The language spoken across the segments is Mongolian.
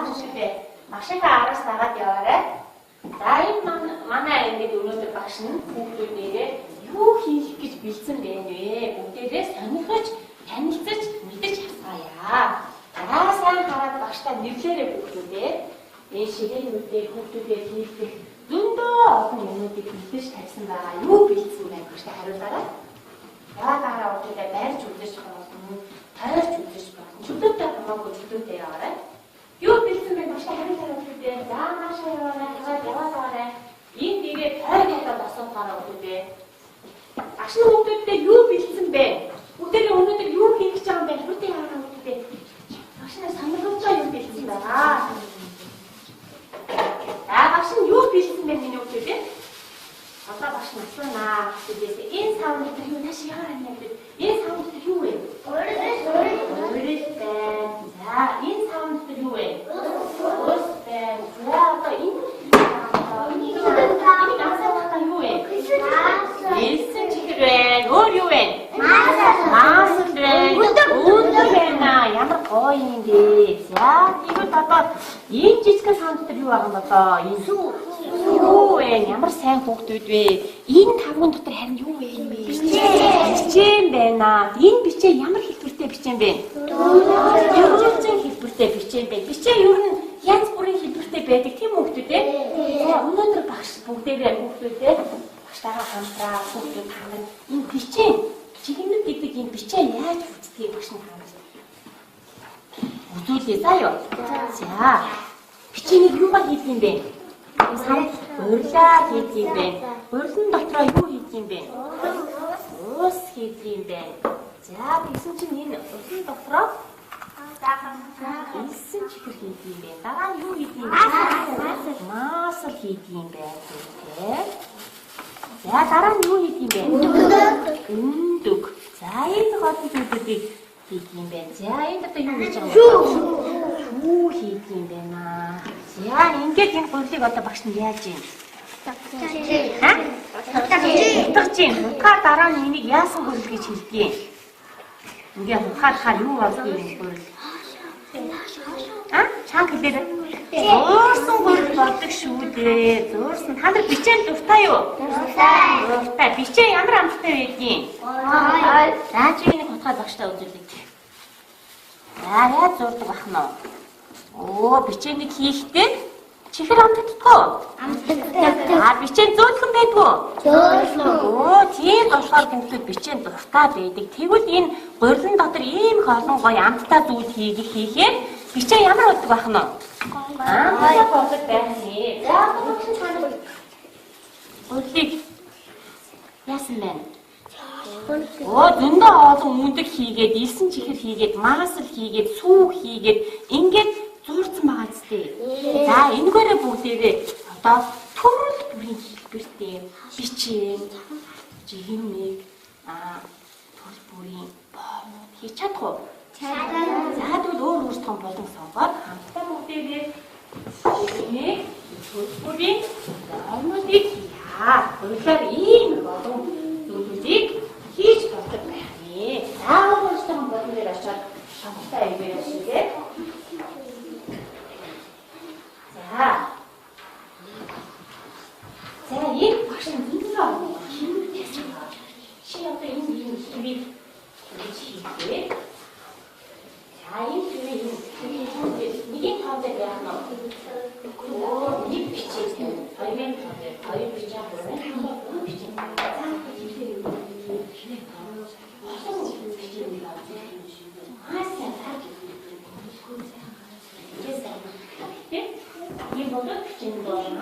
хүүхдүүдээ багшийнхаа араас дагаад яваарай. За энэ манай ингээд өнөөдөр багш нь хүүхдүүдээрээ юу хийх гэж бэлдсэн бэ нэ? Бүгдээрээ сонирхож, танилцаж, мэдэж авцгаая. За сайн хараад багштай нэрлээрэй хүүхдүүдээ. Энэ ширээнүүдээр хүүхдүүдээ хийх зөндөө олон юмнуудыг бэлдэж тавьсан байгаа. Юу бэлдсэн бэ багштай хариулаарай. За дараа хүүхдүүдээ барьж үзэж болно, тойрч үзэж болно. Чөлөөтэй хамаагүй чөлөөтэй яваарай. Юу бэлдсэн бэ багштай хариулаарай хүүхдүүдээ. За наашаа яваарай, таваад яваарай. Энэ дээрээ тойрог хатаад асуухаараа хүүхдүүдээ. Багш нь хүүхдүүддээ юу бэлдсэн бэ? Бүгдээрээ өнөөдөр юу хийх гэж байгаа юм бэ? Хүүхдээ яваарай хүүхдүүдээ. Багш нь сонирхолтой юм бэлдсэн байгаа. За багш нь юу бэлдсэн бэ миний хүүхдүүдээ? Одоо багш нь асуунаа. Тэгээс энэ савн дотор юу нааш яваарай гэдэг. Энэ савн дотор юу вэ? Урил байна. За энэ савн дотор юу вэ? Ус байна. За одоо энэ энийг асаахтаа юу вэ? Элсэн чихэр байна. Өөр юу вэ? Маасал байна. Өндөр байна. Ямар гоё юм бэ? За тэгвэл одоо энэ жижигхэн савн дотор юу байгаа юм болоо? Энэ юу вэ? Ямар сайн хүүхдүүд вэ? Энэ тавган дотор харин юу вэ? Бичээн байна. Энэ бичээ ямар хэлбэртэй бичээн бэ? Дөрвөлжин хэлбэртэй бичээн байна. Бичээ ер нь янз бүрийн хэлбэртэй байдаг тийм үү хүүхдүүд ээ? За өнөөдөр багш бүгдээрээ хүүхдүүдээ багштайгаа хамтраа хүүхдүүд та нар энэ бичээн жигнэг гэдэг энэ бичээ яаж бүтдгийг багш нь та нарт үзүүлье заа юу? За бичээнийг юугаар хийдэг юм бэ? Сая урилаар хийдэг юм бэ? Урилан дотроо юу хийдэг юм бэ? Ус хийдэг юм бэ? За тэгсэн чинь энэ усан дотроо элсэн чихэр хийдэг юм бэ? Дараа нь юу хийдэг юм бэ? Маасал хийдэг юм байна тийм. За дараа нь юу хийдэг юм бэ? Өндөг. За энэ олон зүйлүүдийг хийдэг юм байна. За энэ одоо юу хийж байгаа юм бэ? Юу хийдэг юм байна? За ингээд энэ гурилыг одоо багш нь яаж юм? Утгаж юм. Утгаар дараа нь энийг яасан гурил гэж хэлдэг юм? Ингээ ухаалахаар юу болдгийг юм гурил? А? Чанга хэлээрэй. Зуурсан гурил болдог шүү дээ. Зуурсан. Та нар бичээн дуртай юу? Дуртай. Дуртай. Бичээн ямар амттай байдгийг? За чи энийг утгаар багштай үзүүлье. За яаж зурдаг бах нь вэ? Оо, бичээнийг хийхдээ чихэр амтдаггүй. Амтдаг. А бичээн зөөлхөн байдгүй. Зөөлхөн. Оо, тийм болохоор хүүхдүүд бичээн дуртай байдаг. Тэгвэл энэ гурилан дотор ийм их олон гоё амттай зүйл хийхээр бичээн ямар болдог байх нь вэ? Амттай болдог байх нэ. За, багш та нар гурилыг яасан бэ? Оо, зөндөө олон үүндэг хийгээд, элсэн чихэр хийгээд, маасал хийгээд, сүү хийгээд ингээд зуурсан байгаа зү. За энэгээрээ бүгдээрээ одоо төрөл бүрийн хэлбэртэй бичээн, жигмэг, төрөл бүрийн боомууд хийж чадах уу? Чадна. За тэгвэл өөр өөрсдөө болон сонгоод хамтдаа бүгдээрээ жигмэг, төрөл бүрийн боомуудыг хийе. Гурилаар ийм их олон зүйлүүдийг хийж болдог байх нэ. За өөр өөрсдөө болон дээр очиод хамтдаа эвгээр шигээ. За. За энэ багш нь зөндөө олон хэвүүд яасан ба. Чи одоо энэ ийм хэвийг ингэж хийлээ. За энэ хэвийг нэгийн тоон дээр байх нь оо нэг бичээ тавина. Хоёрын тоон дээр хоёр бичээ, гурван тоон дээр бичээ. За тэгэхээр юу хийх вэ? Олон бичээ нэг авах. Аа сайн таарч. Ингээд сайн. Тэ? Ийм болоод бичээн болно.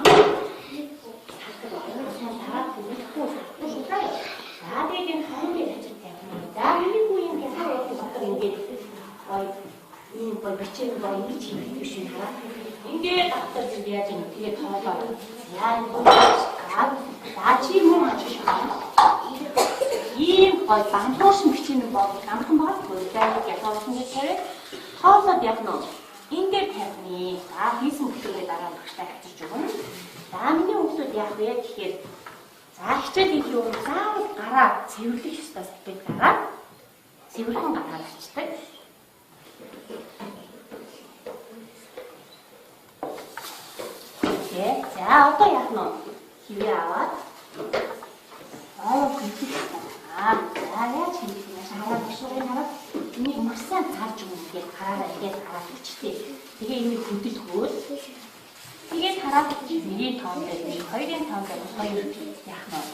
Сайн тараад мэдхгүй сахгүй шүү дээ. За тэгээд энэ хоёр дээр ачаад тавина. За энэгүй юм хязгаар явуулах дотор ингээд гоё ийм гоё бичээн гоё ингэж хийх биш юм хараа. Ингээд давтар зэрэг яаж юм тэгээд тоолоо. За энэ за чи мөн ачиж шаа. Ийм гоё бамбуушин бичээн бол амархан байгаа. Гурилаа ятгуулсан гэж тавиад тоолоод явна уу? Энэ дээр тавина. За хийсэн бүтлүүгээ дараа нь багштай авчирч өгнө. За миний хүүхдүүд яах вэ гэхээр за хичээл хийх юм заавал гараа цэвэрлэх ёстой салфеткаараа цэвэрхэн гараар ачдаг. За одоо яах нь вэ? Хивээ аваад аа хөвлөх. Аа за яаж хийх юм бэ? Хараад багшийн хараад энийг маш сайн зарж өгнө гэж хараараа ингээд хараад өчтэй. Тэгээ энийг хөдөлгөөл. Тэгээд хараад 1-ийн тоон дээр 1, 2-ын тоон дээр 2 яах нь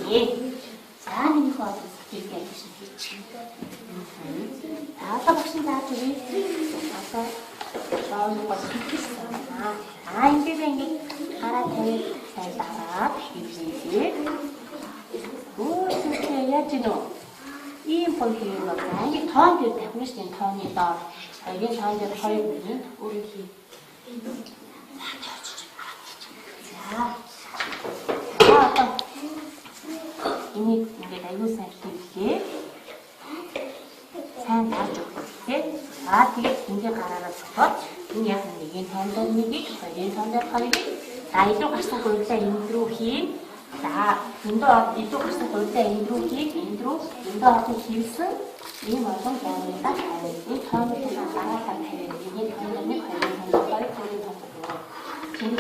вэ? За миний хоо хийх гэж хийчих. За одоо багш нь зааж өгье. Одоо боог бас хийчихсэн. Аа ингээд ингээд хараад тавиад сайн дараад хийлээ. Өө яаж гинөө? Ийм гоё юм байна. За ингээд тоон дээр тавина шүү дээ. Тооны доор. Хоёрын тоон дээр 2 гинэ. Өөрөө хий. За тавьчих. За. За одоо энийг ингээд аюул сайн хийлээ. Сайн дарж өгөх тий. Аа тэгээд ингээд гараараа зохиод энэ яг нэгийн тоон дээр нэгийг, хоёрын тоон дээр хоёрыг за илүү гарсан гурилаа энэ рүү хийн. За эндөө илүү гарсан гурилаа энэ рүү хийн, энэ рүү эндөө олон хийсэн ийм олон гурилаа тавина. Энэ тоонуудаа дараалал тавина. Нэгийн тоон дээр нэг, хоёрын тоон дээр хоёр, гурвын тоон дээр дөрөв. Энэ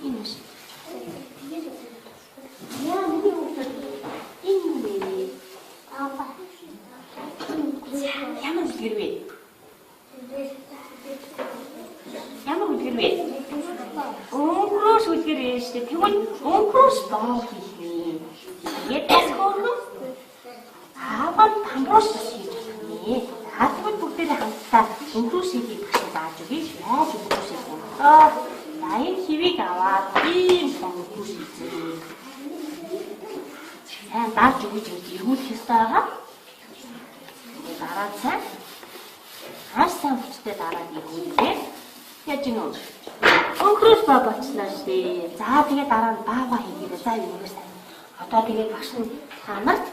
энэ биш. Яа миний хүүхдүүд энэ юу вэ? Аава. Ямар үлгэр вэ? Ямар үлгэр вэ? Өнгөрөөс үлгэр вэ шүү дээ. Тэгвэл өнгөрөөс боо хийх нэ. Тэгээд бас хөөрхөн аавал тамруус бас хийж болох нэ. За тэгвэл бүгдээрээ хамтдаа өнгөрөөс хийхийг багш зааж өгье. Яаж өнгөрөөс хийх вэ? За энэ хивийг аваад ийм том өнгөрөөс хийцээ. Сайн дарж өгч ингэж эргүүлэх ёстой байгаа. Ингээд дараад сайн. Маш сайн хүчтэй дараад эргүүлээ. Яаж гинөө? Өнгөрөөс баа болчлаа шүү дээ. За тэгээ дараа нь баага хийгээрэй. За юу сайн. Одоо тэгээ багш нь та нарт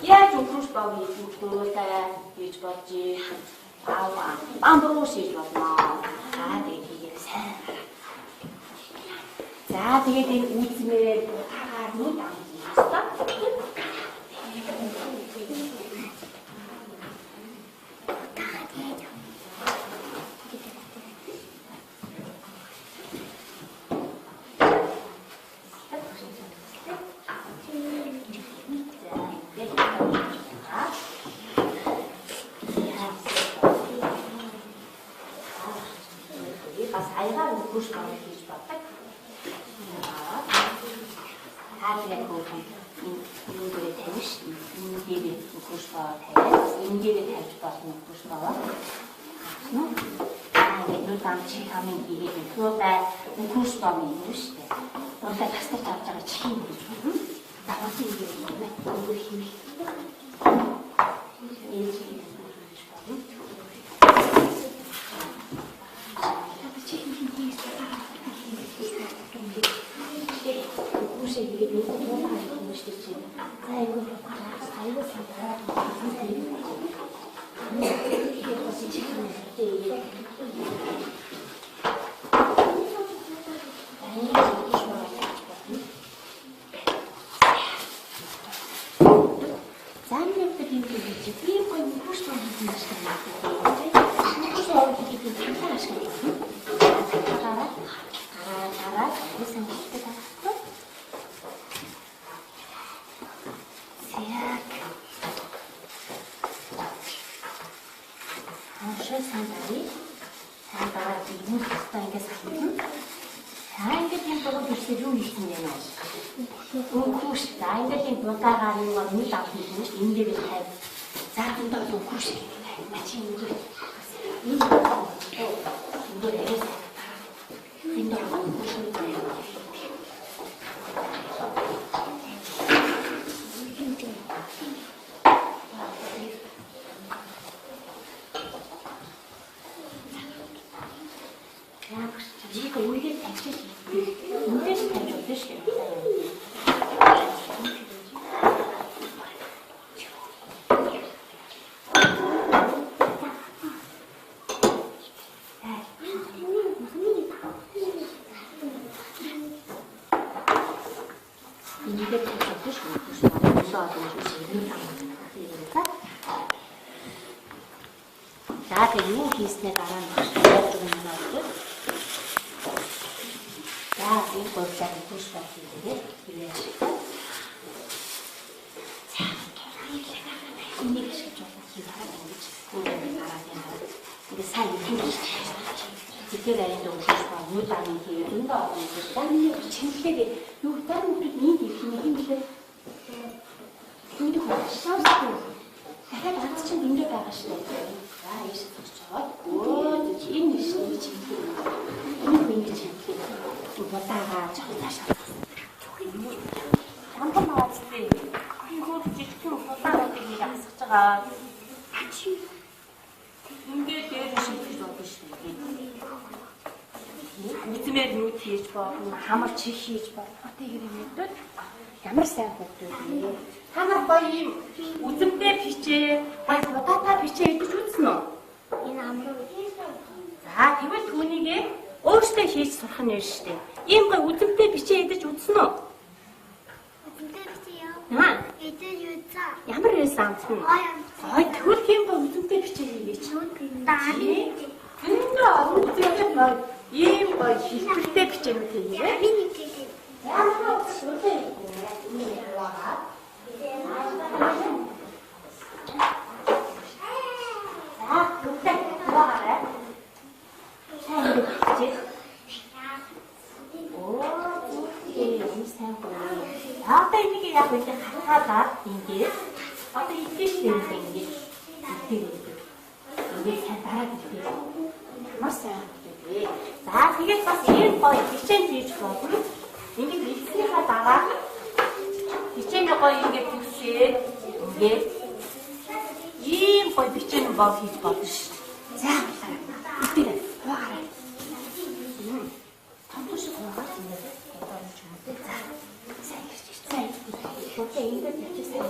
яаж өнгөрөөс баа хийх вэ? Хийж болж аава. Бамбруу хийж болно. За тэгээ хийгээрэй сайн. За тэгээд энэ үзмээр бутаагаар нүд ам хийх ёстой. Бутаагаар яаж? Бас аягаар өнгөрч баа хийж боддог. Та тэгээд хөөхөн энэ дээрээ тавина шүү. Энэ дээрээ өнгөрч баа тавиад энэ дээрээ тавьж болно өнгөрч баа. Авсан уу? Аа ингээд нүд ам чих хамын хийгээд туутай өнгөрч баа юм шүү дээ. Дуртай тастаж авч байгаа чихийг хийж болно. За бас ингэ юм ээ. Өнгөр хийх. Ээж хийж болно. Өнгөршээ хийгээд нэг туулаа хийх юм шүү дээ чи. За айгүй айгүй сайн дараад тэгээд бас чих юм дээ. За миний хувьд юм хийж би гоё өнгөрш боо хийх юм шиг байна. Өнгөрш боо хийх юм цамлаа ашиглах. Гараад гараад айгүй сайн хүчтэй дараад. Яг Оншоо сайн даръя. Сайн дараад ирмэх хэвээр ингээд сахилна. За ингээд юм дугуй ирсээр юу хийсэн юм бэ? Өнгөрөөш. За ингээд юм будаагаар юм нүд авах юм шүү. Энэ дээр тавь. За энд бол өнгөрөөш гэдэг тавь. Мачи өнгөрөө. Энэ өнгөрөө аяа сайн дараа. Энд бол өнгөрөөш. Жигээ үргээд тавьчих. Үндээс тавьж болно шүү дээ. Энийгээ тавьж болно шүү. Одоо одоо За тэгээ юу хийснээ дараа нь багш яаж өгнө манай хүмүүс. За энэ гурлаа хүүш байх хийгээд тэрээ ашиглаа. За энийг ашиглаж болох хийгээд ингэж хүүгээ гараад яана. Тэгээ сайн хийж. Тэгэхээр аянд өгөх ба нүд амын хийгээд зөндөө олон юм. За миний чимхлээ юу зарим хүмүүс нийт ирэх юм юм лээ. Түүний хурцсаасгүй. Дахиад ганц чинь дэндээ байгаа шүү дээ. За ийш зогсоод өө энэ нэг чимхлээ. Энэ нэг чимхлээ. Будаага жоох цаашаа. Хамтан аваацтай. Энэ хөр жижигхэн будаагуудыг нэг асгаж байгаа. Ингээд дээр шийдэж болно шүү дээ. Үзмээр нүд хийж болно, хамар чих хийж болно. Тэгэхээр мэдвэл ямар сайн хүүхдүүд вэ? Та нар гоё ийм үзэмтэй бичээ, гоё будаатай бичээ идэж үзсэн үү? Энэ амар. За тэгвэл түүнийгээ өөртөө хийж сурах нь шүү дээ. Ийм гоё үзэмтэй бичээ идэж үзсэн үү? Үзэмтэй бичээ юу? Аа. Идэж үзсэн. Ямар байсан амт нь? Гоё амт. Ой тэгвэл тийм гоё үзэмтэй бичээ хийгээч. Даа. Зөндөө олон үзэмтэй гоё ийм гоё хэлбэртэй бичээнүүд хийгээч. Миний гэдэг. Ямар шүлээ энэ хуваагаа. За, бүгдээ хуваагаарай. Сайн ингэж бичээ. Оо, ийм сайн гоё. Одоо энийг яг үгүй хатгаад ингээд одоо идэж дээ ингээд идэх ингээд. Ингээд сайн дараад идэх. Маш сайн гэдэг. За, тэгээд бас ийм гоё хичээн хийж болно. Ингээд хэлснийхаа дараа хичээнээ гоё ингээд төгсөөд ингээд ийм гоё бичээн бов хийж болно шүү дээ. За, идэх хуваагаарай. Томтон шиг хуваагаар ингээд одоо ч юм уу. За, сайн ирж сайн. Одоо ингээд явчих сайн.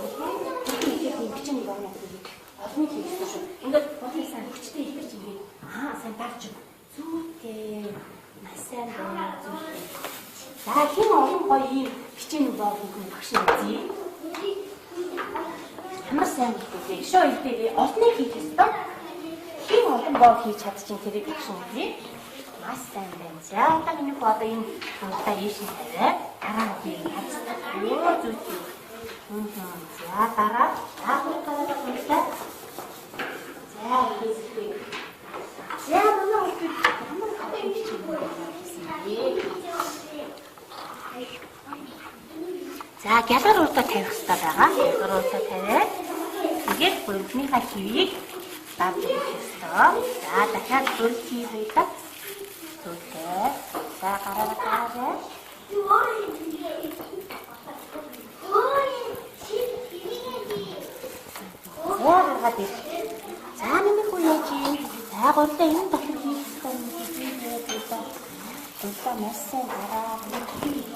Тэгээд ийм бичээн бов гэдэг олон хийсэн шүү. Ингээд болон сайн хүчтэй ихэрч ингээд аа сайн дарж зүүтэй. Маш сайн байна зүүтэй. За хэн олон гоё ийм бичээн бов хийх нь багш үзье. Ямар сайн гэдэг вэ? Шоо идээ олныг хийх ёстой. Хэн олон бов хийж чадчих тэрийг багш үзье. Маш сайн байна. За одоо миний хүү одоо энэ будаа ийш нь тавиад дараа нь би хацдаг. Өө зүүтэй. За дараа ахын гараа. За ийшээ. За манай хүүхэд ямар гоё юм бэ? За гялгар урдаа тавих хэрэгтэй байгаа. Гялгар урдаа тавиад тэгээд гурилныхаа хивийг давж өгөх ёстой. За дахиад гурил хий хоёлаа. Зүүтэй. За гараараа гараарай. За гаргаад ир. За миний хүү яаж юм? За гурилаа энэ дотор хийх ёстой юм. Гурилаа маш сайн гараа.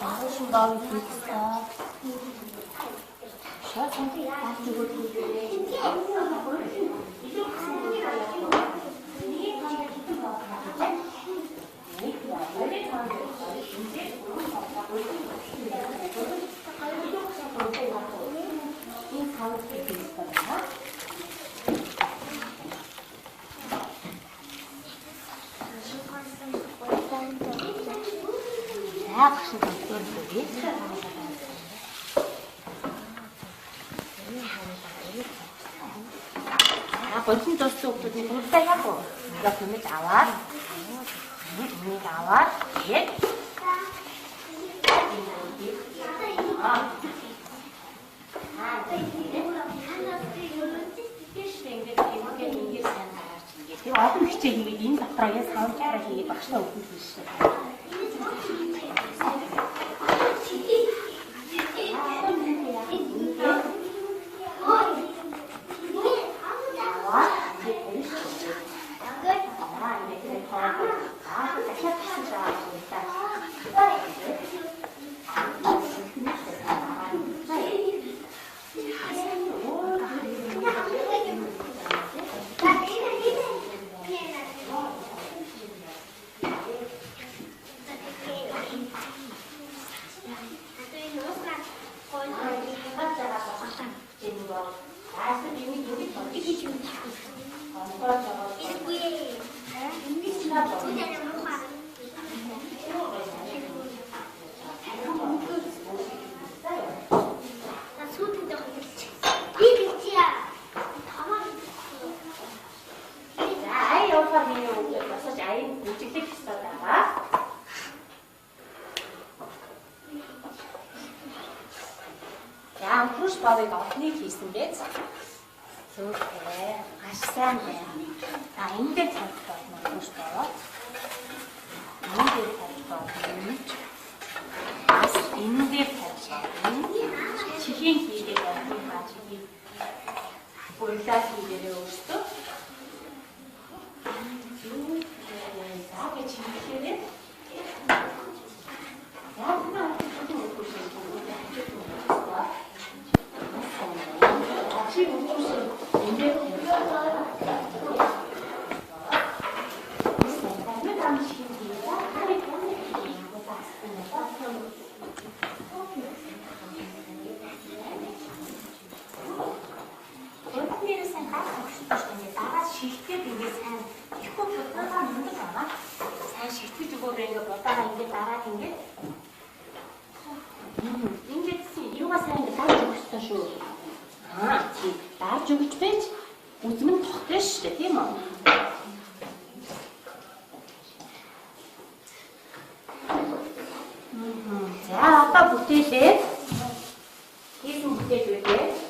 Агуулсан боо хийх ёстой. Шоо санхий давж өгөөд хийгээрэй. Энэ тавд хийх ёстой байна. За багш нь өгье. За гурван дууссан хүмүүсийн гурваа яг уу. Яг нэмж аваад энийг аваад тэгээд Тэр олон хичээл хийгээд энэ дотроо яа савжаараа хийгээд багштай өгөх юм шиг. боовыг олныг хийсэн биз? Зүйтэй. Маш сайн байна. За энэ дээр тавих болно шүү дээ. Энэ дээр тавих болно. Бас энэ дээр тавих болно. Чихийн хийгээд байна. Та чихийг урилаа хийгээрээ өөртөө. За би чихлээрээ. За манай чи өгчүүсэн энэ дээр өгч байж үзэм нь тогтно шүү дээ, тийм үү? За одоо бүтээлээ. Хийсэн бүтээлүүдээ.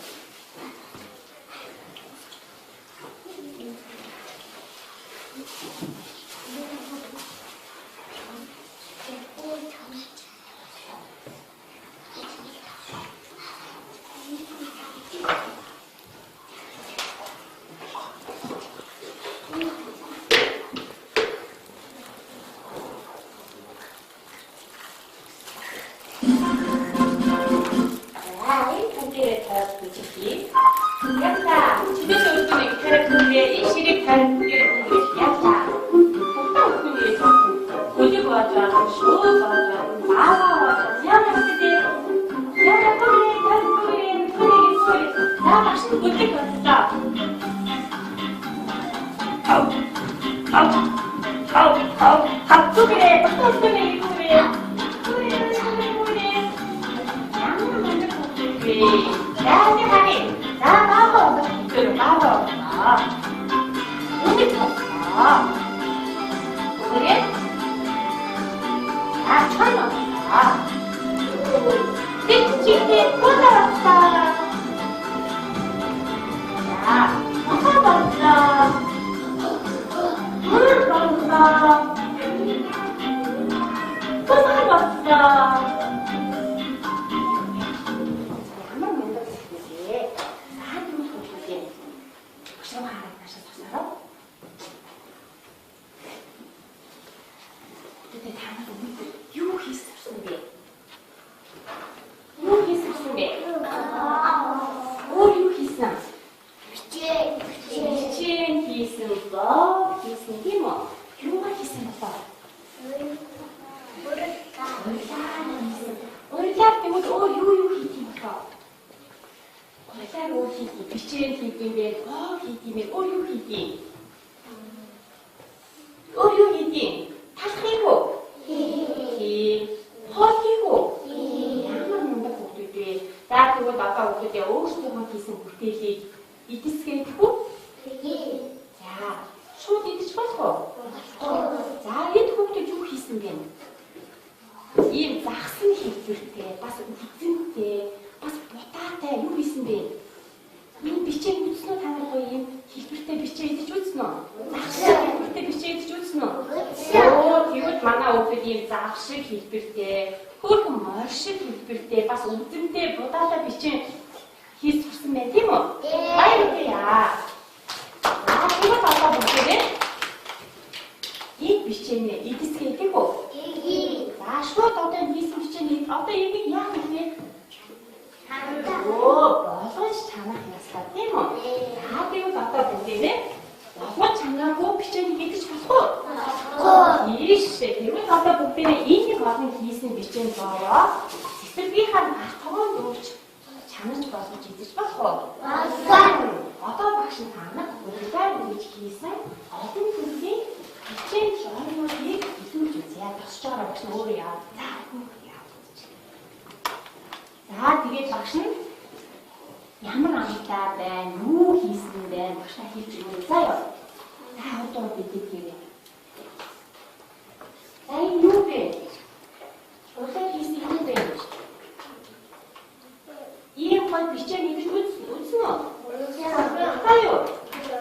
Дуртай юу?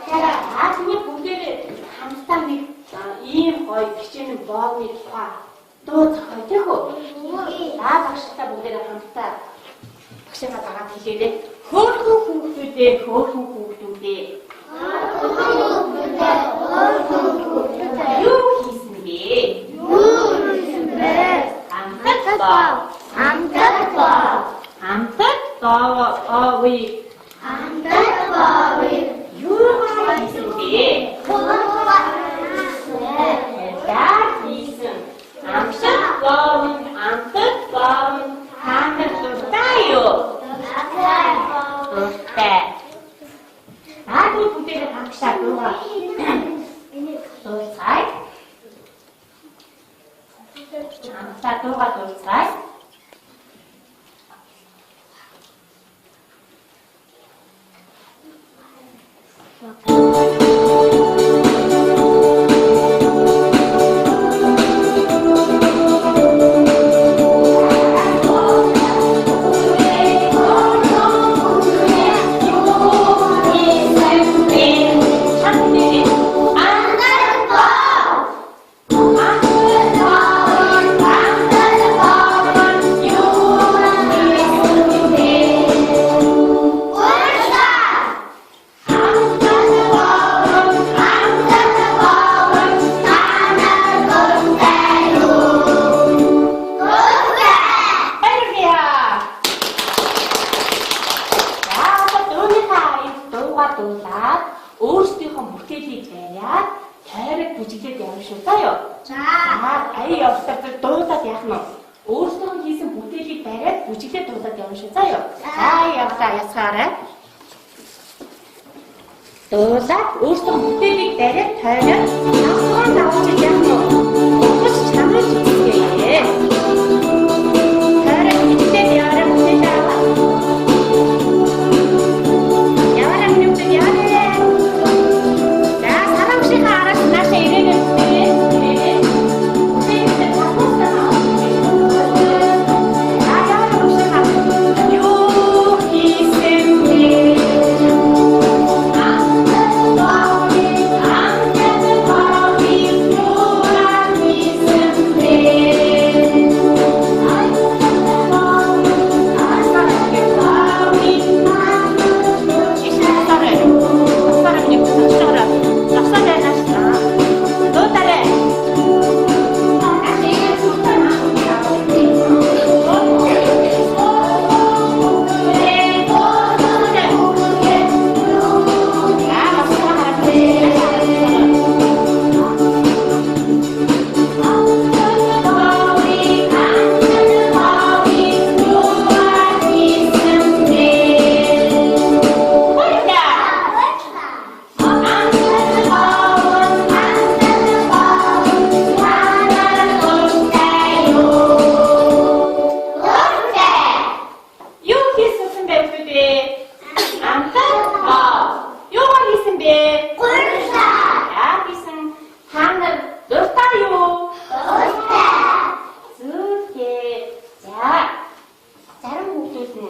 За тэгвэл бүгдээрээ хамтдаа нэг ийм гоё бичээний боовны тухай дуу зохио тийх үү? За багштай бүгдээрээ хамтдаа багшаа дагаад хэлээрэй. Хөөрхөн хүүхдүүдээ, хөөрхөн хүүхдүүдээ. Юу хийсэн бэ? Юу хийсэн бэ? Амтат боо. Амтат боо. Амтат боовыг Амтат боовыг юу хийсэн бэ? Яа хийсэн? Амшат боов нь амтат боов нь та нар дуртай юу? Дуртай. Наад бүгдээрээ багшаа дуугаа дуулцгаая. Хамтдаа дуугаа дуулцгаая. Баярлалаа. За одоо дууныхаа энэ дуугаа дуулаад өөрсдийнхөө бүтээлийг бариад тойрог бүжиглээд явна шүү заа юу. За. За аяа явахдаа тэр дуулаад яах нь вэ? Өөрсдөө хийсэн бүтээлийг бариад бүжиглээд дуулаад явна шүү заа юу. За явлаа яцгаарай. Дуулаад өөрсдөө бүтээлийг бариад тойрог давхар давж яах нь вэ? Ухаж чанарч үзье. Тойрог бүжиглээд яваарай бүтээлээ аваа. Яваарай миний хүүхдүүд яваарай. За сараа багшийнхаа араас наашаа ирээгээ бүтээрээ. Ирээгээ. Бүтээлээ татвартай аваа. За яваарай багшийнхаа. Юу хийсэн бэ? Амтат боовыг, амтат боовыг юу хийсэн бэ? Амтат боовыг, амтат боовыг Ишаарай. Зогсоорой миний хүүхэд зогсоорой. Зогсоод байнаас дуударай. Юу хийсэн бэ хүүхдээ? Амтат боо. Юугаар хийсэн бэ? Яа хийсэн? Та нар дуртай юу? Зүйтэй. За. Зарим хүүхдүүд нь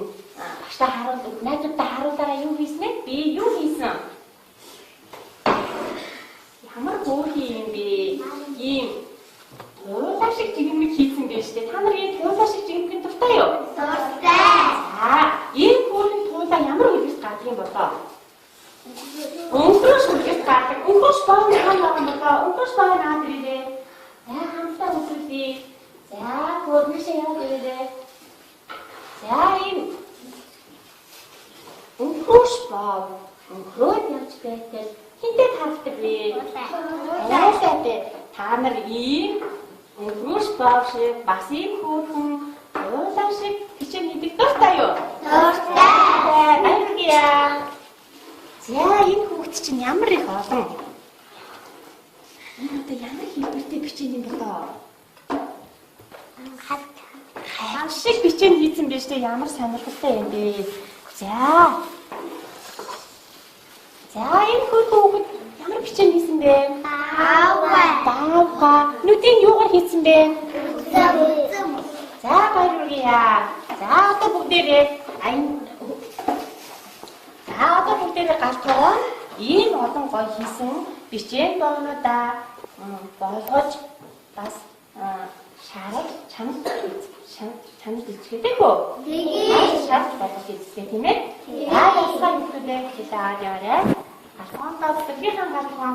багштай харуул найзуудтай харуулаараа юу хийсэн бэ? Би юу хийсэн? Ямар хөөрхий юм бэ? Ийм туулаа шиг жигмэг хийсэн байж тээ. Та нар ийм туулаа шиг жигмэгийн дуртай юу? За, ийм хөөрхөн туулаа ямар үлгэрт гардаг юм болоо? Өнгөрөөш үлгэрт гардаг. Өнгөрөөш боо нь хаана байгаа юм болоо? Өнгөрөөш боо наад ирээ. За, хамтдаа үзүүлье. За, хөөрхөн яваад ирээ. За, ийм өнгөрөөш боо өнгөрөөд явж байтал хинтээ таардаг вэ? Туулаатай. Та нар ийм өнгөрөөш боо шиг бас ийм хөөрхөн туулаа шиг хичээн хийдэг дуртай юу? Баярлалаа. За, энэ хүүхд чинь ямар их олон. Энэ одоо ямар хэлбэртэй бичээн юм болоо? Хар шиг бичээн хийсэн байж тээ, ямар сонирхолтой юм бэ? За. За, энэ хүүхэд ямар бичээн хийсэн бэ? Даавга. Нүдийг юугаар хийсэн бэ? За, баярлалаа. За, одоо бүгдээрээ аян За одоо бүгдээрээ гал тогоо ийм олон гоё хийсэн бичээн боогнуудаа болгож бас шаарч чанар чанар ичгээдэг үү? Тэгээ. Шаарч болгож үздэг тийм ээ. За ясгаа хүмүүсээ хэлээ аваад яваарай. Гал тогоондоо бүлгийнхаа гал тогоо